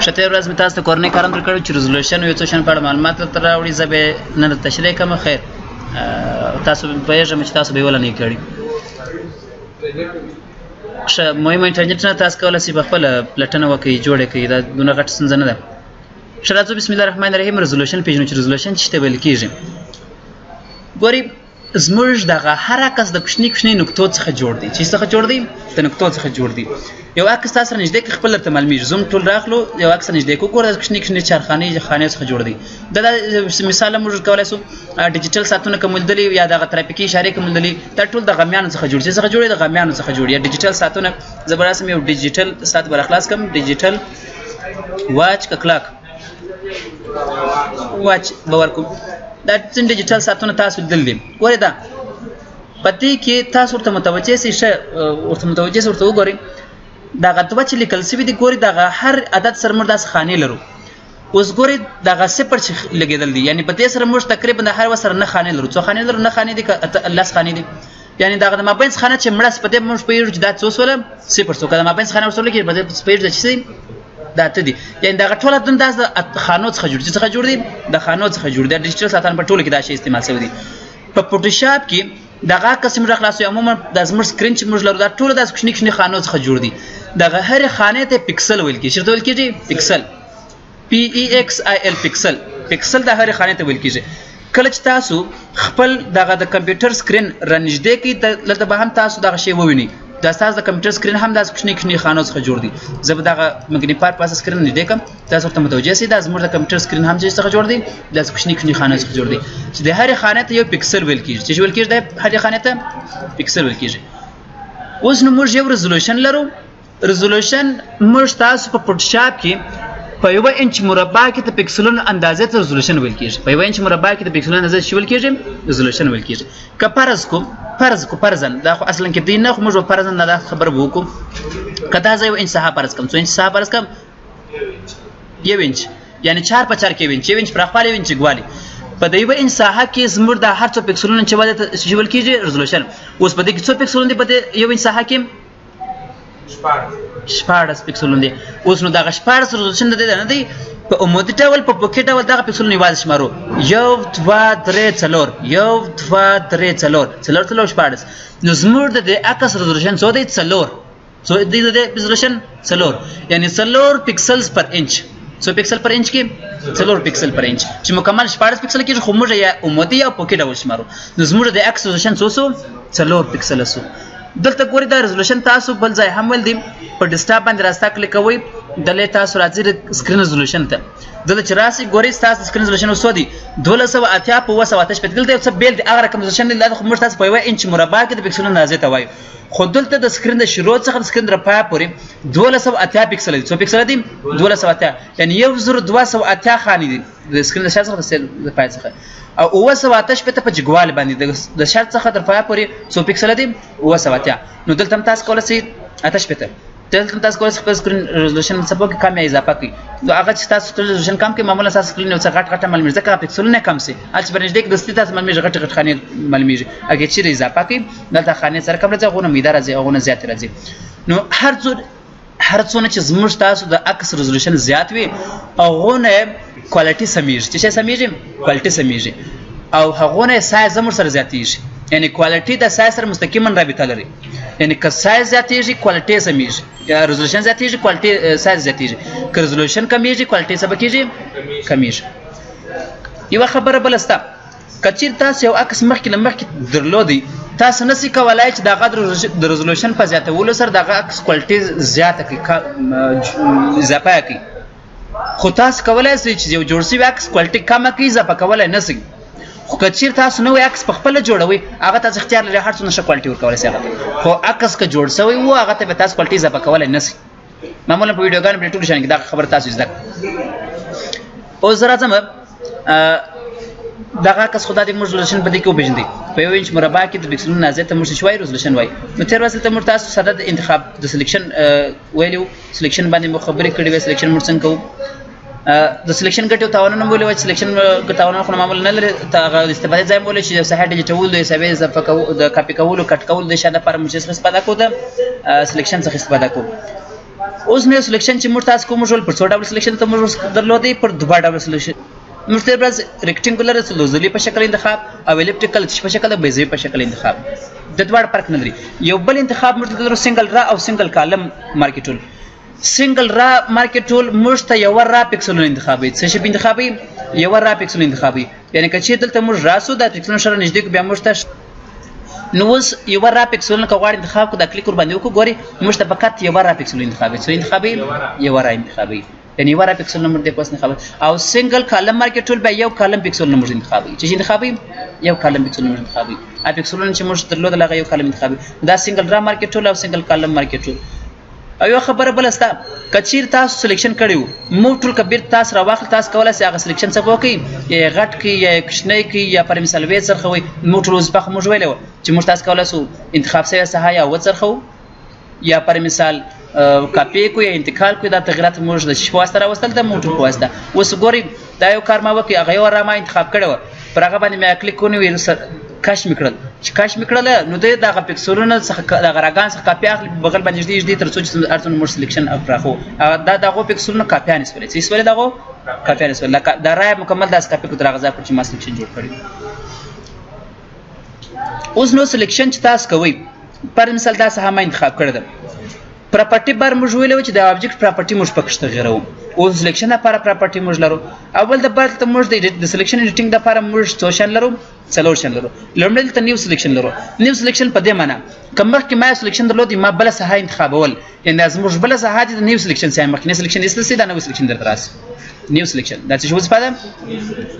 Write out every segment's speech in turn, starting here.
ښه، تېره ورځ مې تاسو ته کورنۍ کار هم درکړی چې resolution یو څو شیانو په اړه معلومات درته راوړي. زه به یې نن درته تشریح کړم. خیر، تاسو پوهېږم چې تاسو به یې وله نه کړي. ښه، مهم انټرنیټ نه تاسو کولی شئ په خپله پلټنه وکړئ، جوړه کړئ، دا دونه غټه ستونزه نه ده. ښه، راځو، بسم الله الرحمن الرحیم. resolution پېژنو چې resolution څه ته ویل کېږي. ګورئ، زموږ دغه هر عکس د کوچني کوچني نقطو څخه جوړ دی. چې څخه جوړ دی؟ د نقطو څخه جوړ دی. یو عکس تاسو سره نږدې کې خپل درته معلومیږي. زوم ټول راغلو، یو عکس نږدې کو، ګوره، د کوچني کوچني چارخانې خانې څخه جوړ دی. دا مثال موږ کولای شو، ډیجیټل ساعتونه کوم لیدلي یا دغه ترافیکي اشارې کوم لیدلي، دا ټول د غمیانو څخه جوړ. چې څخه جوړ دی؟ د غمیانو څخه جوړ. یا ډیجیټل ساعتونه، زه به راسم یو ډیجیټل ساعت به راخلاص کړم، digital watch که clock watch به ورکوم. دا څنګه ډیجیټل ساعتونه تاسو لیدل دي؟ ګورئ، دا په دې کې تاسو ورته متوجه سئ. ښه، ورته متوجه سئ، ورته وګورئ. دغه دوه چې لیکل سوي دي، ګورئ، دغه هر عدد سره موږ داسې خانې لرو. اوس ګورئ، دغه صفر چې لګېدل دي، یعنې په دې سره موږ تقریبا د هر یوه سره نه خانې لرو. څو خانې لرو؟ نه خانې دي که لس خانې دي؟ یعنې دغه د مابین خانه چې مړه سي، په دې موږ پوهېږو چې دا څو سوله؟ صفر سو. که د مابین خانه ورسره لګېږي، په دې پوهېږو چې څه دا اته دي. یعنې دغه ټول عددونه داسې د خانو څخه جوړ دي. څخه جوړ دي؟ د خانو څخه جوړ دي. ډیجیټل ساعتان په ټولو کې دا شی استعمال شوی دی. په فوټوشاپ کې دغه عکس موږ خلاصو، عموما د زموږ screen چې موږ لرو، دا ټول داسې کوچني کوچني خانو څخه جوړ دي. دغه هرې خانې ته پکسل ویل کېږي. چېرته ویل کېږي؟ pixel، P E X I L، pixel. pixel د هرې خانې ته ویل کېږي. کله چې تاسو خپل دغه د کمپیوټر screen رانږدې کړئ، دلته به هم تاسو دغه شی ووینئ. دا ستاسو د کمپیوټر screen هم داسې کوچني کوچني خانو څخه جوړ دی. زه به دغه magnifier په واسطه screen نږدې کړم، تاسو ورته متوجه شئ. دا زموږ د کمپیوټر screen هم چې څخه جوړ دی؟ داسې کوچني کوچني خانو څخه جوړ دی چې د هرې خانې ته یو پکسل ویل کېږي. چې ویل کېږي؟ د هرې خانې ته پکسل ویل کېږي. اوس نو موږ یو resolution لرو. resolution موږ تاسو په فوټوشاپ کې په یوه انچ مربع کې د پکسلونو اندازې ته resolution ویل کېږي. په یوه انچ مربع کې د پکسلونو اندازې څه ویل کېږي؟ resolution ویل کېږي. که فرض کو فرضاً، دا خو اصلا کې دی نه، خو موږ به فرضاً دا خبره به وکړو. که دا زه یو انچ ساحه فرض کړم، څو انچ ساحه فرض کړم؟ یو انچ، یعنی چار په چار کې یو انچ، یو انچ پراخوالی، یو انچ جګوالی. په د یوه انچ ساحه کې زموږ د هر څو پکسلونو چې وده ته څه ویل کېږي؟ resolution. اوس په دې کې څو پکسلونه دي؟ په دې یو انچ ساحه کې 16 پکسلونه دي. اوس نو دغه 16 resolution د دې نه دی. په عمودي ډول، په افقي ډول دغه پکسلونه یوازې شمارو: یو، دوه، درې، څلور، یو، دوه، درې، څلور، څلور، څلور، 16. نو زموږ د دې عکس resolution څو دی؟ څلور. څو دی د دې resolution؟ څلور، یعنی څلور pixels per inch. څو pixel per inch کې؟ څلور pixel per inch، چې مکمل 16 پکسل کېږي، خو موږ یا عمودي یا افقي ډول شمارو. نو زموږ د عکس resolution څو سو؟ څلور پکسل سو. دلته ګورئ، دا resolution تاسو بل ځای هم ویل دي. په ډیسکټاپ باندې راسته کلیک کوئ، دلته تاسو راځئ screen resolution ته. دلته چې راسئ، ګورئ، ستاسو screen resolution اوس څو دی؟ 1280 په 768. دلته یو څه بېل دی، هغه رقم resolution دی. دا خو موږ تاسو په یوه انچ مربع کې د پکسلونو اندازې ته وایو، خو دلته د screen د شروع څخه د screen تر پایه پورې 1280 پکسل دي. څو پکسل دي؟ 1280، یعنی 1280 خانې دي د screen د شا څخه د پای څخه، او 768 په جګوالي باندې د شا څخه تر پایه پورې څو پکسل دي؟ 780. نو دلته هم تاسو کولی شئ 68، دلته هم تاسو کولی شئ خپل screen resolution څه په کم یا اضافه کړئ. نو هغه چې تاسو screen resolution کم کړئ، معمولا تاسو screen یو څه غټ غټ معلومیږي، ځکه پکسلونه کم سي. هلته چې په نږدې کې دستي تاسو معلومیږي، غټ غټ خانې معلومیږي. اګر چیرې اضافه کړئ، دلته خانې سره کم راځي، هغونه میده راځي، هغونه زیاتې راځي. نو هر څونه چې زموږ تاسو د عکس resolution زیات وي، هغونه quality سمیږي. چې څه سمیږي؟ quality سمیږي، او هغونه سایز هم سره زیاتیږي. یعنی quality د سایز سره مستقیما رابطه لري. یعنی که سایز زیاتیږي، quality سمیږي، یا resolution زیاتیږي، quality size زیاتیږي. که resolution کمیږي، quality څه کیږي؟ کمیږي. یوه خبره بله سته: که چیرې تاسو یو عکس مخکې له مخکې درلودی، تاسو نسی کولای چې دغه د resolution په زیاتولو سره دغه عکس quality زیاته کړئ، اضافه کړئ. خو تاسو کولای شئ چې یو جوړ شوی عکس quality کمه کړئ، اضافه کولای نه شئ. خو که چیرې تاسو نوی عکس په خپله جوړوئ، هغه تاسو اختیار لرئ، هر څومره ښه quality ورکولای شئ هغه ته. خو عکس که جوړ شوی وو، هغه ته به تاسو quality اضافه کولای نه شئ. معمولا په ویډیوګانو په ټولو شیانو کې دا خبره تاسو زده کړئ. اوس زه راځم، دغه عکس خو دا دی، موږ resolution په دې کې وپېژندی. په یو انچ مربع کې د پکسلونو اندازې ته موږ څه وایو؟ resolution وایو. نو تېر ورځ دلته موږ تاسو ساده د انتخاب د selection ویلي وو، selection باندې مو خبرې کړې وې، selection موږ څنګه کوو، د selection ګټې او تاوانونه مو ویلي وو چې selection تاوانونه خو معمولا نه لري. هغه استفادې ځای مو ویلي چې د صحیح ډیلیټولو، د حسابې اضافه کولو، د کاپي کولو، cut کولو د شیانو لپاره موږ څه استفاده کوو؟ د selection څخه استفاده کوو. اوس نو سلیکشن چې موږ تاسو کوم ول پر څو ډول سلیکشن ته موږ درلودی؟ پر دوه ډول سلیکشن موږ تیر ورځ rectangular لوزلي په شکل انتخاب او elliptical په شکل بیضوي په شکل انتخاب، د دواړو فرق نه لري. یو بل انتخاب موږ درلود single row او single column marquee tool. single row marquee tool موږ ته یو row پیکسلونه انتخابوي. څه شی انتخابوي؟ یو row پیکسلونه انتخابوي. یعنی که چیرې دلته موږ راسو دا پیکسلونه سره نږدې کړو بیا موږ ته نو اوس یو row پیکسلونه که غواړي انتخاب کړو دا کلیک ورباندې وکړو، ګوري موږ ته فقط یو row پیکسلونه انتخابوي. څه انتخابوي؟ یو row انتخابوي. یعنی یو row پیکسلونه موږ دې پوس انتخابوي. او single column marquee tool بیا یو column پیکسلونه موږ انتخابوي. چې انتخابوي؟ یو column پیکسلونه موږ انتخابوي. ا پیکسلونه چې موږ درلودل هغه یو column انتخابوي. دا single row marquee tool او single column marquee tool. او یو خبره بله سته، که چیرې تاسو selection کړی وو move tool که بیرته تاسو راواخلئ تاسو کولی شئ هغه selection څه وکړئ، یا یې غټ کړئ یا یې کوچنی کړئ یا پر مثال ویې څرخوئ. move tool وظیفه خو موږ ویلې وه چې موږ تاسو کولی شو انتخاب سوې ساحه یا وڅرخوو یا پر مثال کاپي کړو یا انتقال کړو. دا تغیرات موږ د څه په واسطه راوستل؟ د move tool په واسطه. اوس ګورئ دا یو کار ما وکړ، هغه یو row ما انتخاب کړی وه، پر هغه باندې مې کلیک ونیو کش مې کړل، چې کش مې کړل نو دی دغه پیکسلونه څخه دغه row ګان څخه کاپي اخلي، په بغل باندې ږدي ږدي تر څو چې هر څومره موږ selection پراخو. دا دغو پیکسلونو کاپیانې سولې. څه سولې؟ دغو کاپیانې سولې. لکه دا row مکمل داسې کاپي کړو تر هغه ځایه پورې چې ما selection جوړ کړی. اوس نو selection چې تاسو کوئ پر مثال دا ساحه ما انتخاب کړې ده، property bar موږ ویلي وو چې د object property موږ پکښې تغیروو. اوس selection لپاره property موږ لرو. اول د بار ته موږ د selection editing لپاره موږ څو شیان لرو؟ څلور شیان لرو. لومړی دلته new selection لرو. new selection په دې معنی که مخکې ما selection درلود ما بله ساحه انتخابول، یعنې دا زموږ بله ساحه چې د new selection سي مخکینی selection ایستل سي دا نوی selection درته راسي. new selection دا څه شي وظیفه ده؟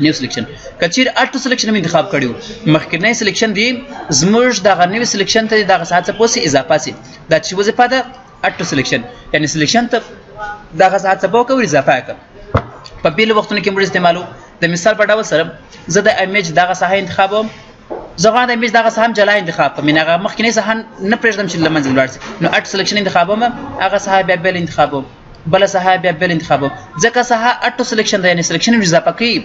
new selection. که چیرې add to selection هم انتخاب کړی وو مخکینی selection دی زموږ دغه نوی selection ته دغه ساحه څه پوه سي اضافه سي. دا څه وظیفه ده؟ add to selection، یعنې selection ته دغه ساحه څه پوه کوي اضافه کړه. په بېلو وختونو کې موږ استعمالو. د مثال په ډول سره زه د image دغه ساحه انتخابوم، زه غواړم د image دغه ساحه هم جلا انتخاب کړم، یعنې هغه مخکینۍ ساحه نه پرېږدم چې له منځه ولاړ سي، نو add selection انتخابوم، هغه ساحه بیا بېل انتخابوم، بله ساحه بیا بېل انتخابوم، ځکه ساحه add to selection ده، یعنې selection اضافه کوي.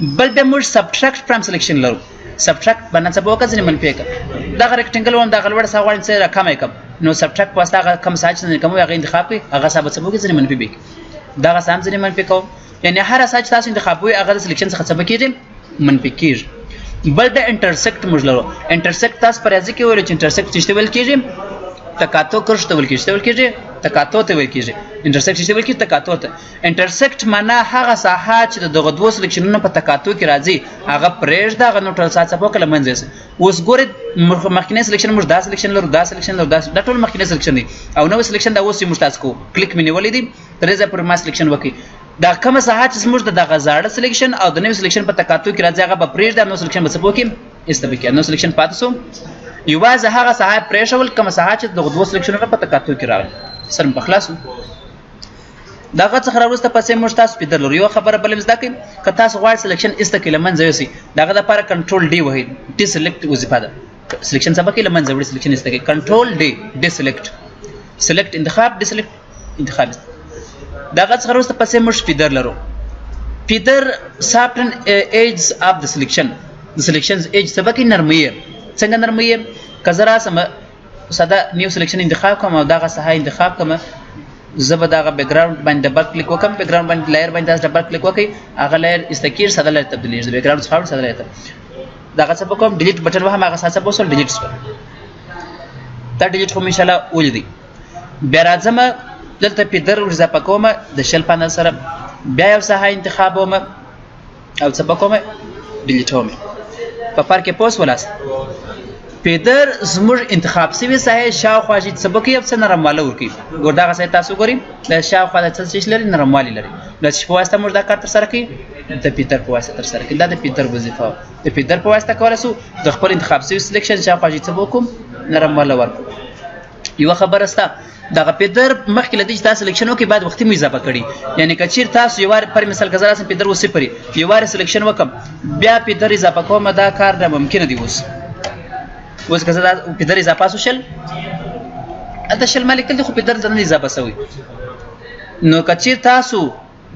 بل بیا موږ subtract from selection لرو. subtract باندې څه وکړه؟ ځینې منفي کړه. دغه rectangle وم دغه لوړه ساحه غواړم چې راکمه یې کړم، نو subtract په واسطه هغه کم ساحه چې ځینې کموي هغه انتخاب کړئ، هغه ساحه به څه وکړي؟ ځینې منفي به کړي. دغه ساحه هم ځینې منفي کوم، یعنې هره ساحه چې تاسو انتخابوئ هغه د selection څخه څه به کېږي؟ منفي کېږي. بل د intersect موږ لرو. intersect تاسو په ریاضي کې ویلو چې intersect څه ته ویل کېږي؟ تقاطع کرښ ته ویل کېږي. څه ته ویل کېږي؟ تقاطع ته ویل کېږي. intersect څه ته ویل کېږي؟ تقاطع ته. intersect معنا هغه ساحه چې د دغه دوو selection ونو په تقاطع کې راځي هغه پرېږده، هغه نو ټول ساحه څه وکړه له منځه یوسي. اوس ګورئ مخکینی selection موږ دا selection لرو، دا selection لرو، دا ټول مخکینی selection دی او نوی selection دا اوس یې موږ تاسو کوو. کلیک مې نیولی دی تر دې ځایه پورې ما selection وکړي. دا کومه ساحه چې زموږ د دغه زاړه selection او د نوي selection په تقاطع کې راځي هغه به پرېږده، نو selection به څه پوکي ایسته به کړي. نو selection پاتې سو، یوازې هغه ساحه پرېښول کومه ساحه چې دغو دوو selection ونو په تقاطع کې راغله. سر مې په خلاص سو. دغه څخه راوروسته پسې موږ تاسو feather لرو. یوه خبره بله مې زده کړئ، که تاسو غواړئ selection ایسته کړئ له منځه یوسئ، د هغه دپاره control D وهئ. deselect وظیفه ده. selection څه به کوي؟ له منځه وړي. selection ایسته کوي. control D، deselect، select انتخاب، deselect انتخاب. دغه څخه وروسته پسې موږ feather لرو. feather soften edges of the selection. د selection edge څه به کوي؟ نرموي. څنګه نرموي؟ که زه راسم ساده new selection انتخاب کوم او دغه ساحه انتخاب کوم، زه به دغه background باندې double click وکړم، background باندې layer باندې تاسو double click وکړئ، هغه layer ایسته کېږي، ساده layer تبدیلېږي، background څخه ساده layer ته. دغه څه به کوم، delete button وهم، هغه ساحه څه به وسول؟ delete سول. دا delete خو مې انشاءالله ولیدی. بیا راځم دلته feather ور اضافه کوم د 20 په اندازه سره، بیا یو ساحه انتخابوم او څه به کوم؟ delete وم. په فرق کې پوه سولاست؟ feather زموږ انتخاب سوي ساحې شاوخوا چې څه به کوي او څه نرموالی ورکوي. ګور دغه ساحې تاسو ګورئ د شاوخوا د څه شي لري؟ نرموالی لري. د څه په واسطه موږ دا کار ترسره کوي؟ د feather په واسطه ترسره کوي. دا د feather وظیفه وه. د feather په واسطه کولی سو د خپل انتخاب سوي selection شاوخوا چې څه به وکړو؟ نرموالی ورکړو. یوه خبره سته، دغه feather مخکې له دې چې تاسو selection وکړئ باید وختي مو اضافه کړي. یعنې که چیرې تاسو یو وار پر مثال که زه راسم feather و صفر یو وار selection وکړم بیا feather اضافه کوم، دا کار ناممکنه دی. اوس که زه دا feather اضافه سو 20، هلته 20 ما لیکل دي خو feather نه اضافه سوی. نو که چیرې تاسو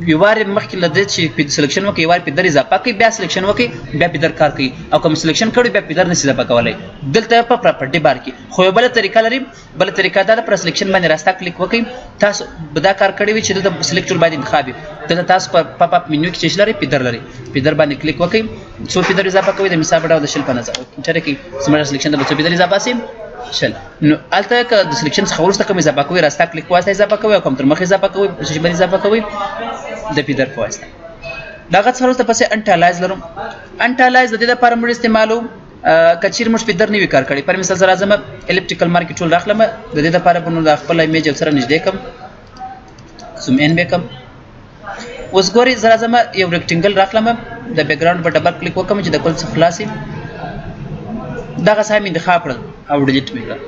یو وار مخکې له دې چې selection وکړي یو وار feather اضافه کوي، بیا selection وکړي، بیا feather کار کوي، او کوم selection کړي بیا feather نشي اضافه کولی دلته په property bar کې. خو یو بله طریقه لري، بله طریقه دا ده پر selection باندې راسته کلیک وکړئ. تاسو به دا کار کړی وي چې دلته select tool باید انتخاب وي. دلته تاسو په pop up menu کې چې لرئ feather لرئ، feather باندې کلیک وکړئ، څو feather اضافه کوئ د مثال په ډول د 20 په نظر چېرې کوي زموږ selection ته به څو feather اضافه شي 20. نو هلته که د selection څخه وروسته کوم اضافه کوئ راسته کلیک په واسطه اضافه کوئ، او کوم تر مخ اضافه کوئ په څه باندې اضافه کوئ د feather په واسطه. دغه څخه وروسته پسې anti-alias لرو. anti-alias د دې لپاره موږ استعمالو که چیرې موږ feather نه وي کار کړی. پر مثال زه راځم elliptical marquee tool راخلم، د دې لپاره به نو د خپل image یو سره نږدې کړم، zoom in به کړم. اوس ګورئ زه راځم یو rectangle راخلم، د background په double click وکړم چې د کل څخه خلاص شي. دغه ساحه مې انتخاب کړل او delete مې کړه.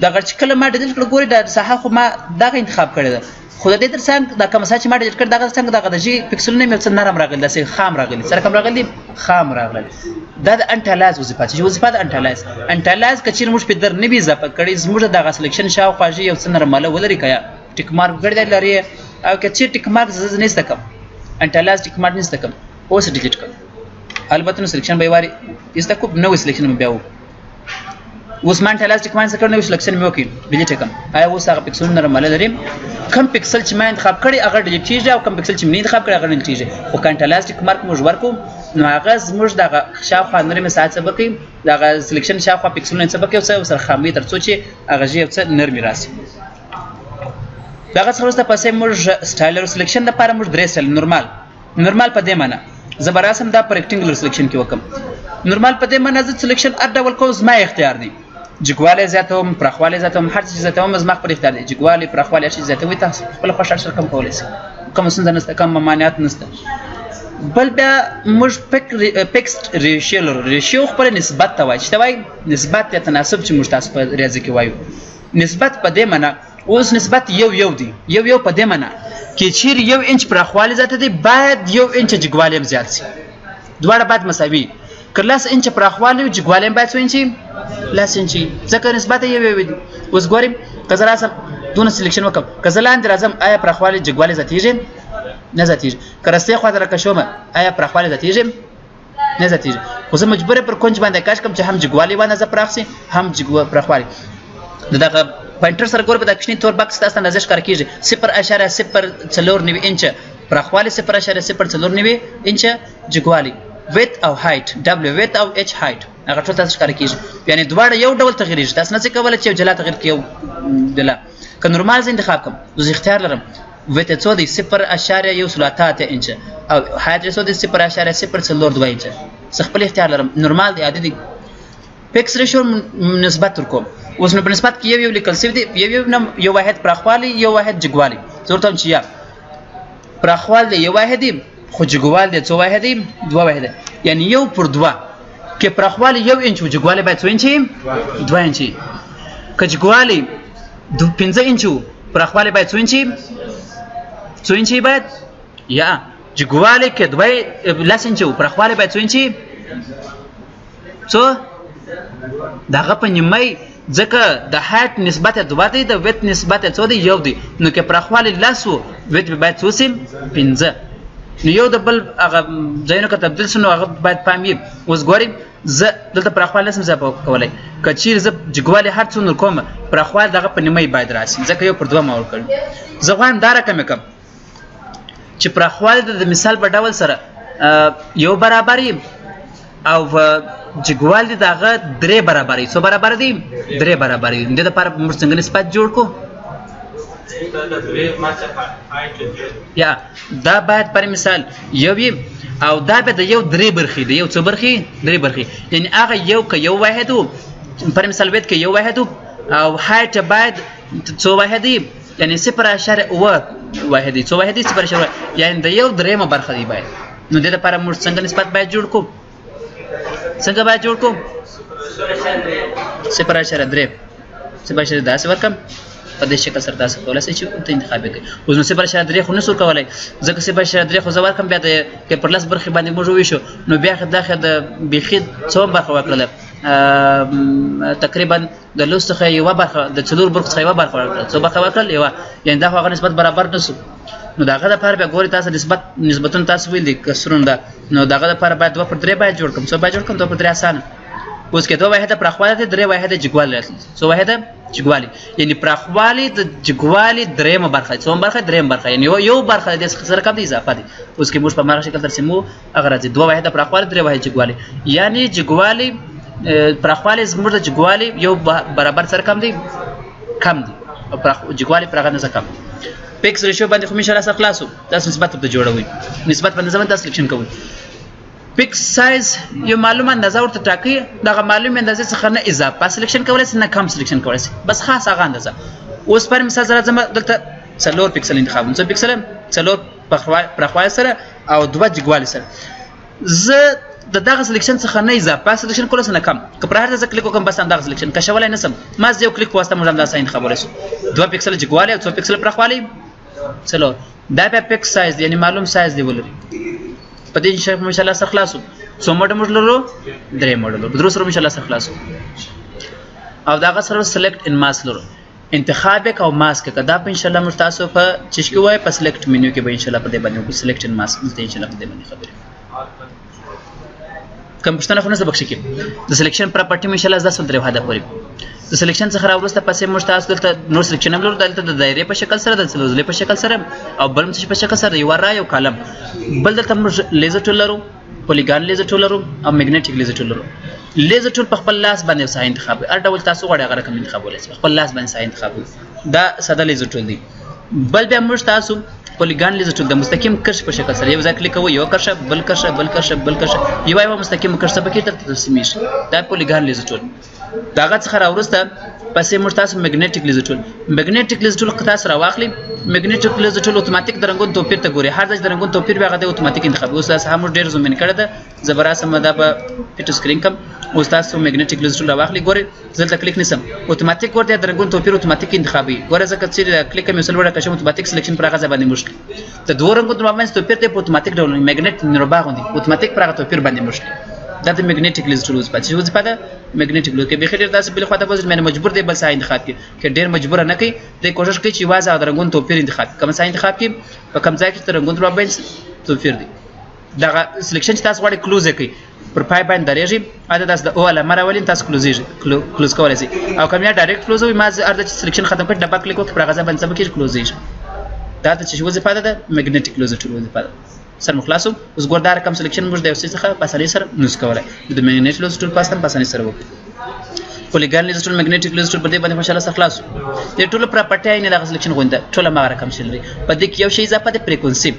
دغه چې کله ما delete کړ ګورئ دا ساحه خو ما دغه انتخاب کړې ده، خو د دې تر څنګ دا کومه ساحه چې ما delete کړ دغه څنګه دغه د ژي پکسلونه مې یو څه نرم راغلي، داسې خام راغلي. څه رقم راغلي؟ خام راغلل. دا د anti-alias وظیفه چې وظیفه د anti-alias. anti-alias که چیرې موږ feather نه وي اضافه کړی زموږ دغه selection شاوخوا ژي یو څه نرماله ولري، که یا tick mark کړی دی لري، او که چیرې tick mark زه نه زده کوم، anti-alias tick mark نه زده کوم، اوس delete کړم. البته نو selection به یې واري زده کوم، نوی selection به بیا وکړو. اوس ما anti-alias tick mark کړ، نوی selection مې وکړ، delete یې کړم. آیا اوس هغه پکسلونه نرماله لري؟ کوم پکسل چې ما انتخاب کړی هغه delete کېږي، او کوم پکسل چې مې نه انتخاب کړی هغه delete کېږي. خو که anti-alias tick mark موږ ورکړو نو هغه زموږ دغه شاوخوا نرمې ساحه څه به کوي، دغه selection شاوخوا پکسلونه څه به کوي، او څه سره خاموي تر څو چې هغه ژې یو څه نرمې راسي. دغه څخه وروسته پسې موږ style لرو. selection لپاره موږ درې style، normal. normal په دې معنی زه به راسم دا په rectangular selection کې وکړم. normal په دې معنی زه selection هر ډول کوم زما اختیار دی، جګوالی زیاتوم، پراخوالی زیاتوم، هر څه چې زیاتوم زما خپل اختیار دی. جګوالی، پراخوالی، هر څه زیاتوي تاسو خپله خوښه هر څه رقم کولی شئ، کومه ستونزه نشته، کوم ممانعت نشته. بل بیا موږ fixed ratio لرو. ratio خپل نسبت ته وایي، چې ته وایي نسبت یا تناسب چې موږ تاسو په ریاضي کې وایو. نسبت په دې معنی اوس نسبت یو یو دی، یو یو په دې معنی که چیرې یو انچ پراخوالی زیاته دی باید یو انچ جګوالی هم زیات شي، دواړه باید مساوي. که لس انچ پراخوالی وي جګوالی هم باید څو انچ؟ لس انچ، ځکه نسبت یو یو دی. اوس ګورئ که زه راسم دونه selection وکړم، که زه لاندې راځم آیا پراخوالی جګوالی زیاتېږي؟ نه زیاتېږي. که رستې خواته راکشوم آیا پراخوالی زیاتېږي؟ نه زیاتېږي. خو زه مجبور یم پر کنج باندې کش کړم چې هم جګوالی باندې پراخ شي هم پراخوالی. د دغه pointer سره ګورئ په دا کوچني تور box تاسو ته اندازه ښکاره کېږي، 0.094 انچه پراخوالی، 0.094 انچه جګوالی، width او height، W width او H height، هغه ټول تاسو ښکاره کېږي. یعنې دواړه یو ډول تغیرېږي، تاسو نه څه کولی چې یو جلا تغیر کړي یو جلا. که normal زه انتخاب کړم زه اختیار لرم، width یې څو دی؟ 0.188 انچه، او height یې څو دی؟ 0.042 انچه. زه خپل اختیار لرم، normal دی، عادي دی. fixed ratio نسبت ورکوم. اوس نو په نسبت کې یو یو لیکل شوی دی، یو یو نه یو واحد پراخوالی یو واحد جګوالی. زه ورته وایم چې یا پراخوالی دی یو واحد دی، خو جګوالی دی څو واحد دی؟ دوه واحد دی، یعنې یو پر دوه. که پراخوالی یو انچ و جګوالی باید څو انچ؟ دوه انچ. که جګوالی پنځه انچ و پراخوالی باید څو انچ؟ څو انچ باید؟ یا جګوالی که دوه لس انچ و پراخوالی باید څو انچ؟ څو؟ دغه په نیمه، ځکه د height نسبت دوه دی، د width نسبت څو دی؟ یو دی. نو که پراخوالی لس و width به باید څو سي؟ پنځه. نو یو د بل هغه ځایونو که تبدیل سي نو هغه باید پام وي. اوس ګورئ زه دلته پراخوالی نشم اضافه کولی، که چیرې زه جګوالی هر څومره کوم پراخوالی دغه په نیمه باید راسي، ځکه یو پر دوه ما ورکړ. زه غواړم دا رقم یې کړم چې پراخوالی د مثال په ډول سره یو برابر او جګوالی د هغه درې برابر وي. څو برابر دی؟ درې برابر دی. د دې لپاره موږ څنګه نسبت جوړ کړو؟ یا دا باید پر مثال یو وي او دا به د یو درې برخې دی، یو څو برخې؟ درې برخې. یعنې هغه یو که یو واحد و، پر مثال width که یو واحد و او height باید څو واحد دی؟ یعنې 0.7 واحد دی. څو واحد دی؟ 0.7، یعنې د یو درېیمه برخه دی باید. نو د دې لپاره موږ څنګه نسبت باید جوړ کړو؟ څنګه باید جوړ کړو؟ 0.3، 0.3 داسې ورکړم په دې شکل سره تاسو کولی شئ چې ته انتخاب یې کړئ. اوس نو 0.3 خو نه شو کولی، ځکه 0.3 خو زه ورکړم بیا د که پر لس برخې باندې موږ وویشو نو بیا دا خو د بیخي څو برخه ورکړله، تقریبا د لس څخه یوه برخه، د څلور برخو څخه یوه برخه ورکړله. څو برخه ورکړل؟ یوه. یعنې دا خو هغه نسبت برابر نه شو. نو د هغه دپاره بیا ګورئ تاسو نسبت نسبتونه تاسو ویل دي کسرونه ده، نو د هغه دپاره باید 2 پر 3 باید جوړ کړم. څو باید جوړ کړم؟ 2 پر 3 اسانه. اوس کې 2 واحده پراخوالی دی، 3 واحده جګوالی راتلل. څو واحده جګوالی؟ یعنی پراخوالی د جګوالي درېیمه برخه. څومه برخه؟ درېیمه برخه، یعنی یو برخه د دې څخه سره کم دی، اضافه دی. اوس کې موږ په هماغه شکل ترسیمو، هغه راځي 2 واحده پراخوالی، 3 واحده جګوالی، یعنی جګوالی پراخوالی زموږ د جګوالي یو برابر سره کم دی، کم دی، او جګوالی پر هغه اندازه کم. fix ratio باندې خو ان شاء الله سره خلاصو. تاسو نسبت ورته جوړوئ، نسبت باندې زموږ تاسو سلیکشن کوئ. fix size یو معلومه اندازه ورته ټاکي، دغه معلومه اندازې څخه نه اضافه سلیکشن کولای شي، نه کم سلیکشن کولای شي، بس خاص هغه اندازه. اوس پر مثال زه راځم دلته 4 پیکسل انتخابوم. څو پیکسل؟ 4 پراخوالي سره او 2 جګوالي سره. زه د دغه سلیکشن څخه نه اضافه سلیکشن کولای شم، نه کم. که پر هر ځای کلیک وکړم، بس همدغه سلیکشن کشولای نه سم. ما یو کلیک په واسطه موږ همدا ساین انتخابولای شو، 2 پیکسل جګوالی او څو پیکسل پراخوالی؟ 4. دا بیا fix size دی، یعنی معلوم سایز دی ولري. په دې ان شاء الله سره خلاصو. څو موډل موږ لرو؟ درې موډل لرو. درو سره ان شاء الله سره خلاصو. او داغه سره select and mask لرو، انتخاب او ماسک که. دا په ان شاء الله موږ تاسو په چش کې وای، په select menu کې به ان شاء الله په دې باندې وکړو. select and mask دلته ان شاء الله په دې باندې خبرې کوم. پوښتنه خو نه څه بخښي کې د selection property ان شاء الله زده درې هدف پورې. د سلیکشن څخه راوروسته پسې موږ تاسو دلته نور سلیکشن هم لرو. دلته د دایرې په شکل سره، د څلورضلعې په شکل سره او بل څه په شکل سره، یو را یو column. بل دلته موږ lasso tool لرو، polygon lasso tool لرو او magnetic lasso tool لرو. lasso tool په خپل لاس باندې ساحه انتخاب، هر ډول تاسو غواړئ هغه رقم انتخابولای شئ، خپل لاس باندې ساحه انتخاب. دا ساده lasso tool دی. بل بیا موږ تاسو polygon lasso tool د مستقیم کرښ په شکل سره، یو ځای کلیک کوئ، یو کرښه، بل کرښه، بل کرښه، بل کرښه، یو یو مستقیم کرښه پکې درته ترسیمیږي. دا polygon lasso tool. داغه څخه راوروسته پسې موږ تاسو magnetic lasso tool. magnetic lasso tool تاسو راواخلي. magnetic lasso tool اتوماتیک د رنګونو توپیر ته ګوري. هر ځای د رنګونو توپیر بیا هغه اتوماتیک انتخاب. اوس تاسو هم ډیر zoom in کړی ده، زه به راسم دا به fit screen کم. اوس تاسو magnetic lasso tool راواخلي، ګوري زه دلته کلیک نیسم، اتوماتیک ورته د رنګونو توپیر اتوماتیک انتخابي. ګوره زه که چیرې کلیک کوم، یو څه لوړه کشم، اتوماتیک سلیکشن پر هغه ځای باندې مشکل. د دوه رنګونو ترمنځ توپیر ته په اتوماتیک ډول magnet نربا غوندي اتوماتیک پر هغه توپیر باندې مشکل. دا د magnetic lasso tool وظیفه. چې وظیفه ده magnetic lasso کې بخیر تاسو بل خواته بوزي، معنی مجبور دی بل څه انتخاب کړي. که ډیر مجبور نه کوي، دی کوشش کوي چې یوازې د رنګونو توپیر انتخاب کړي. کوم څه انتخاب کړي؟ په کوم ځای کې د رنګونو ترمنځ توپیر دی، دغه سلیکشن چې تاسو غواړئ close کړئ، پر پای باندې درېږي، اته تاسو د او علامه راولي، تاسو کلوزیږي، close کولای شئ. او کوم یا direct close وي، ما ارده چې سلیکشن ختم کړ، double click وکړ، پر هغه ځای باندې څه کېږي؟ کلوزیږي. دا د څه وظیفه ده؟ د magnetic lasso tool وظیفه ده. سر مو خلاصو. اوس ګور دا رقم سلیکشن موږ د یو څه څخه په اسانۍ سره نوز کولای. د magnetic lasso tool پاسته په اسانۍ سره وکړو. polygon lasso tool، magnetic lasso tool، په دې باندې ماشاءالله سره خلاصو. د ټولو property یې نه دغه سلیکشن غونډه ټوله ما رقم شي لري. په دې کې یو شی اضافه ده، frequency.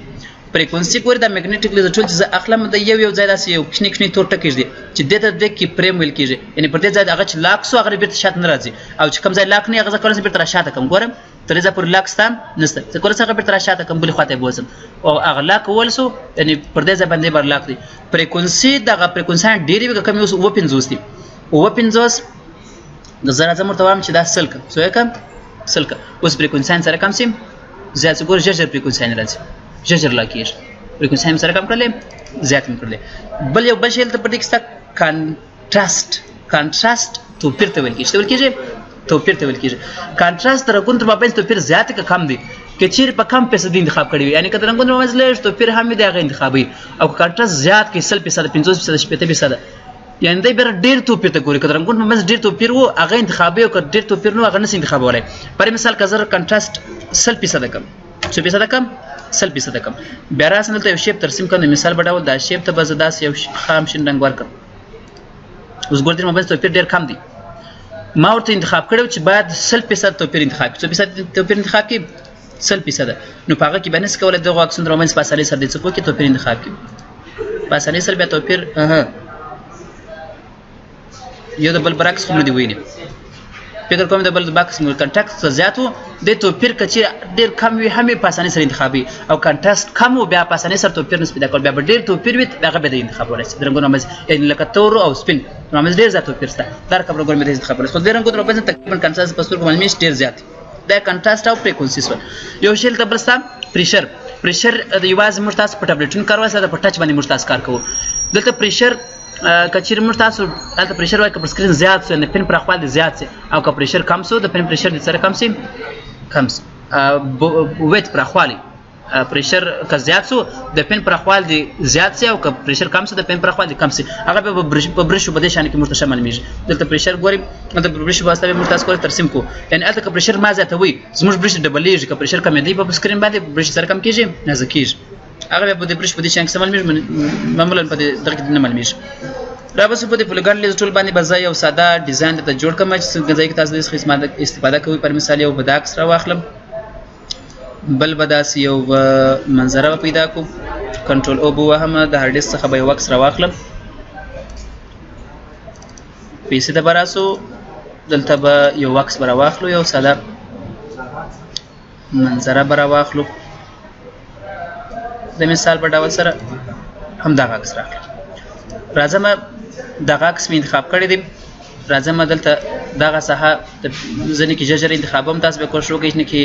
frequency ګوري د magnetic lasso tool چې زه اخلم، د یو یو ځای داسې یو کوچنی کوچنی تور ټکی ږدي چې دې ته د key frame ویل کېږي. یعنی پر دې ځای هغه چې lock سو، هغه بیرته شاته نه راځي، او چې کوم ځای lock نه، هغه زه کولای شم بیرته را شاته کم. ګورم تر دې ځای پورې lock سته نشته، زه کولای شم هغه بیرته را شاته کم، بلې خواته یې بوځم او هغه lock وول سو، یعنی پر دې ځای باندې بر lock دی. frequency دغه فریکونسي ډېرې وي که کمې؟ اوس 57 دي، 57. زه راځم ورته وایم چې دا 100 کم. څو یې کم؟ 100 کم. اوس فریکونسي سره کم سي، زیات. ګور ژر ژر فریکونسي راځي، ژر ژر lock کېږي. فریکونسي هم سره کم کړلې، زیات هم کړلې. بل یو بل شی دلته په دې کې شته، contrast. contrast توپیر ته ویل کېږي. څه ویل کېږي؟ توپیر ته ویل کېږي. contrast د رنګونو تر مابین توپیر زیات که کم دی؟ که چیرې په کم فیصدي انتخاب کړی وي، یعنی که د رنګونو تر منځ لږ توپیر هم وي، د هغه انتخابوي. او که contrast زیات کړي، 100%، 50%، 60%، یعنی دی بیا ډېر توپیر ته ګوري. که د رنګونو په منځ ډېر توپیر وو، هغه انتخابوي، او که ډېر توپیر نه، هغه نسي انتخابولی. پر مثال که زه contrast 100% کم، څو فیصده کم؟ 100% کم، بیا راسم دلته یو shape ترسیم کړم. د مثال په ډول دا shape ته به زه داسې یو خام شین رنګ ورکړم. اوس ګور دې مابین توپیر ډېر کم دی. ما ورته انتخاب کړی چې باید 100% توپیر انتخاب کړي. څو فیصد توپیر انتخاب کړي؟ 100%. نو په هغه کې به نسي کولی دغو عکسونو ترمنځ په اسانۍ سره د څپو کې توپیر انتخاب کړي په اسانۍ سره. بیا توپیر یو د بل برعکس خو نه دی ویلي، فکر کوم د بل برعکس مو contrast زیات وو. د توپیر که چیرې ډېر کم وي هم یې په اسانۍ سره انتخابي، او contrast کم وو بیا په اسانۍ سره توپیر نسي پیدا کول. بیا به ډېر توپیر وي، هغه به د انتخابولی شي. د رنګونو منځ، یعنې لکه تور او سپین منځ ډېر زیات توپیر شته، دا رقم رنګونه مې انتخابولی شي. خو د رنګونو منځ تقریبا contrast په سترګو باندې ډېر زیات دی. دا contrast او frequency سول. یو شی دلته بل شته، pressure. pressure یوازې موږ تاسو په ټابلیټونو کار وایي، په touch باندې موږ تاسو کار کوو. دلته pressure که چیرې موږ تاسو هلته pressure وایي، که پر screen زیات سو، د pen پراخوالی زیات سي، او که pressure کم سو، د pen pressure دې سره کم سي، کم سي. width پراخوالی. پریشر که زیات سو د pen پراخوال دی زیات سي او که pressure کم سو د pen پراخوال دی کم سي. هغه به په برش په دې شان کې موږ ته ښه معلومیږي. دلته pressure ګوري، دلته برش په واسطه موږ تاسو کولی ترسیم کو، یعنی هلته که pressure ما زیاتوي زموږ برش ډبلېږي، که pressure کمېدی په screen باندې برش سره کم کېږي نازک کېږي. هغه بیا په دې برش په دې شان کې څه معلومیږي، معمولا په دې دغه کې نه معلومیږي. را بس په دې polygon lasso tool باندې به زه یو ساده design درته جوړ کړم چې څنګه ځای کې تاسو دې څخه استفاده کوئ. پر مثال یو به دا عکس راواخلم، بل به داسې یو منظره به پیدا کړو، control O به ووهم، د hard disk څخه به یو عکس راواخلم، PC ته به راسو، دلته به یو عکس به راواخلو، یو ساده منظره به راواخلو، د مثال په ډول سره همدغه عکس راخلم. راځم دغه عکس مې انتخاب کړی دی، راځم دلته دغه ساحه ځینې کې ژر ژر انتخابوم، تاسو به کوښښ وکړئ چې کې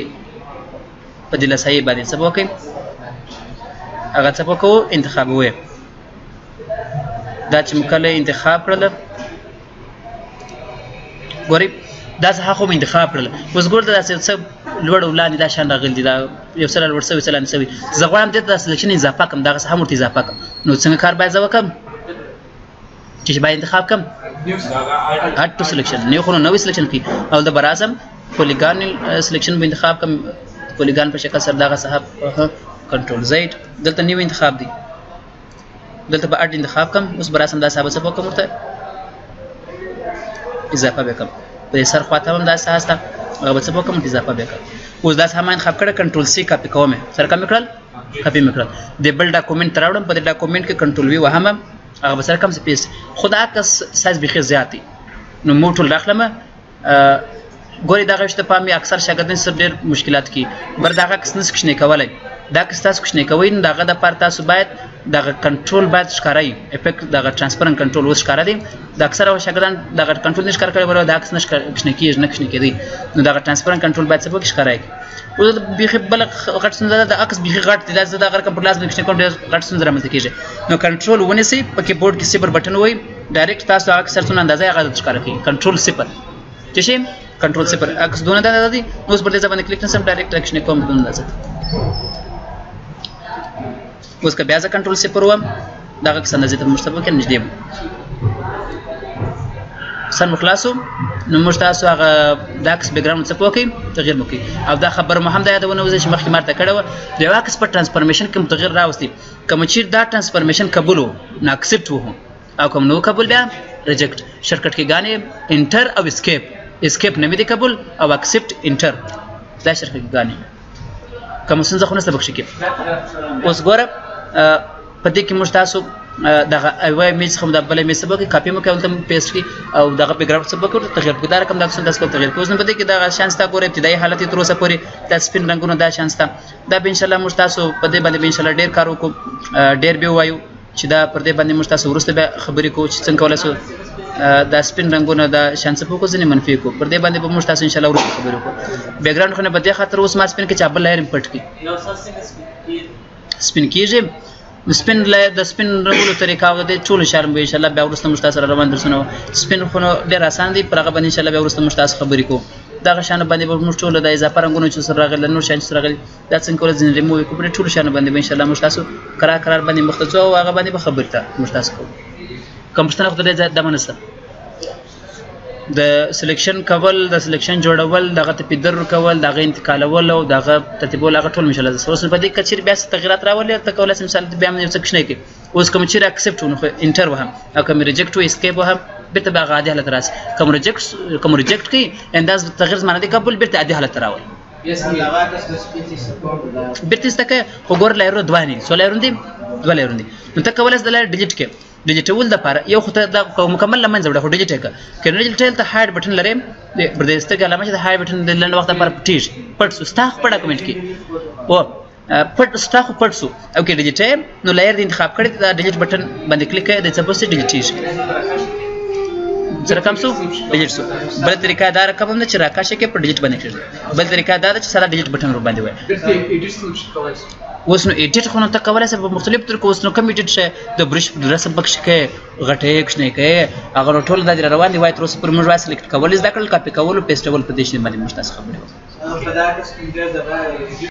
په دې لسایې باندې څه وکړئ، هغه څه وکړو انتخابوي. دا چې مو کله انتخاب کړله، ګورئ دا ساحه خو مې انتخاب کړله، اوس ګورئ داسې یو څه لوړ او لاندې دا شیان راغلي دي، دا یو څه لوړ سوی څه لاندې سوی. زه غواړم دې ته دا selection اضافه کړم، دغه ساحه هم ورته اضافه کړم. نو څنګه کار باید زه وکړم چې باید انتخاب کړم؟ add to selection، new خو نو نوې selection کړي. او د به راسم polygon selection به انتخاب کړم، polygon په شکل سره دغه ساحه control Z، دلته new انتخاب دی، دلته به add انتخاب کړم. اوس به راسم دا ساحه به څه وکړم، ورته اضافه به کړم. په دې سر خواته هم دا ساحه شته، هغه به څه وکړم، ورته اضافه به کړم. اوس دا ساحه ما انتخاب کړه، control C copy کوم یې، سره کم کړل، کاپي مې کړل، د بل document ته راوړم، په دې document کې control V وهم، هغه به سره کم څه paste. خو دا عکس سایز بیخي زیات دی، نو move tool راخلم. ګورئ دغه ویش ته پام وي، اکثر شاګردان سره ډېر مشکلات کوي، بر دغه عکس نه کوچنی کولی. دا عکس تاسو کوچنی کوئ، نو د هغه دپاره تاسو باید دغه کنټرول باید ښکاره وي، effect دغه transparent control اوس ښکاره دی. د اکثره شاګردان دغه کنټرول نه ښکاره کړی، ولې دا عکس نه کوچنی کېږي، نه کوچنی کېدی. نو دغه transparent control باید څه پکې ښکاره کړي. اوس بیخي بله غټ ستونزه ده، د عکس بیخي غټ دی، دا زه دغه رقم پر لاس باندې کوچنی کوم، ډېر غټ ستونزه رامنځته کېږي. نو کنټرول ونیسئ، په کیبورډ کې صفر بټن ووهئ، direct تاسو عکس سره څومره اندازه یې هغه درته ښکاره کوي. کنټرول صفر چې شي، کنټرول صفر عکس دونه اندازه دی. نو اوس پر دې ځای باندې کلیک نشم، direct کوچنی کوم دونه اندازه دی. اوس که بیا زه کنټرول صفر وم، دغه عکس اندازې ته موږ ته پکې نږدې وو. سر مو خلاص شو، نو موږ تاسو هغه د عکس background څه پوه کړئ، تغییر مو کړئ. او دا خبره مو هم د یادونه وځي چې مخکې ما درته کړې وه، د یو عکس په transformation کې مو تغییر راوستی، که مو چېرې دا transformation قبول و نو accept وهو، او که مو نه و قبول بیا reject. shortcut key ګانې enter او escape، escape نه مې دي قبول او accept enter، دا shortcut key ګانې. کوم ستونزه خو نشته پکښې کې. اوس ګوره په دې کې موږ تاسو دغه یوه image څخه مو دا بله image څه وکړي، کاپي مو کړي، هلته مو paste کړي، او دغه background څه وکړو، تغییر کړو. دا رقم دا څه داسې تغییر کړو. اوس نو په دې کې دغه شیان شته، ګوره ابتدایي حالت یې تر اوسه پورې دا سپین رنګونه دا شیان شته. دا به انشاءالله موږ تاسو په دې باندې به انشاءالله ډېر کار وکړو، ډېر به ووایو چې دا پر دې باندې موږ تاسو وروسته بیا خبرې کوو چې څنګه کولی شو دا سپین رنګونه دا شیان څه وکړو، ځینې منفي کړو. پر دې باندې به موږ تاسو انشاءالله وروسته خبرې وکړو. background خو نه په دې خاطر اوس ما سپین کړي چې بل layer مې پټ کړي. سپین کېږي سپین layer، د سپین رنګولو طریقه او د دې ټولو شیانو به انشاءالله بیا وروسته موږ تاسو سره روان درسونه وو. سپین خو نو ډېر اسان دی، پر هغه باندې انشاءالله بیا وروسته موږ تاسو خبرې کوو. دغه شیانو باندې به موږ ټولو د اضافه رنګونو چې سره راغلي، نور شیان چې سره راغلي، دا څنګه کولی ځینې ریموو کړو، پر دې ټولو شیانو باندې به انشاءالله موږ تاسو کرار کرار باندې مخ ته ځو او هغه باندې به خبرې ته موږ تاسو کوو. کوم پوښتنه خو د دې ځای دمه نشته. د selection کول، د selection جوړول، دغه ته feather ورکول، د هغه انتقالول او د هغه ترتیبول، هغه ټول ان شاء الله. اوس په دې کې چیرې بیا څه تغییرات راولي، ته کولای شې مثال بیا مې یو څه کوچنی کړي. اوس کوم چیرې accept ونه خو enter وهم، او کوم reject و escape وهم، بیرته به هغه عادي حالت راشي. کوم reject کړي، انداز تغییر زمانه دی قبول، بیرته عادي حالت راولي. بیرته زده کړه. خو ګور layer ونه دوه نه دي، څو layer ونه دي؟ دوه layer ونه دي. نو ته کولای شې د layer delete کړې. delete ول د پاره یو خو ته دا مکمل له منځه وړه، خو delete یې کړه. که نه delete یې ته hide button لرې، پر دې سترګې علامه چې د hide button د لنډ وخت لپاره پټېږي، پټ سو ستا خو په document کې او پټ ستا خو پټ سو. او که delete یې نو layer دې انتخاب کړی، دا delete button باندې کلیک کړې، د څه پسې delete کېږي. څه رقم سو؟ delete سو. بله طریقه دا رقم هم ده چې راکش یې کړې، په delete باندې کښېږدي. بله طریقه دا ده چې ساده delete button ور باندې وایي. اوس نو edit خو نو ته کولی شې په مختلفو طریقو. اوس نو کوم edit شی د برش رسم پکښې کوې، غټې کوچنی کوې، هغه نو ټول دا دې را روان دي. وایي تر اوسه پورې موږ وایي select کول زده کړل، کاپي کول، paste ول، په دې شي باندې موږ تاسو خبرې وکړو.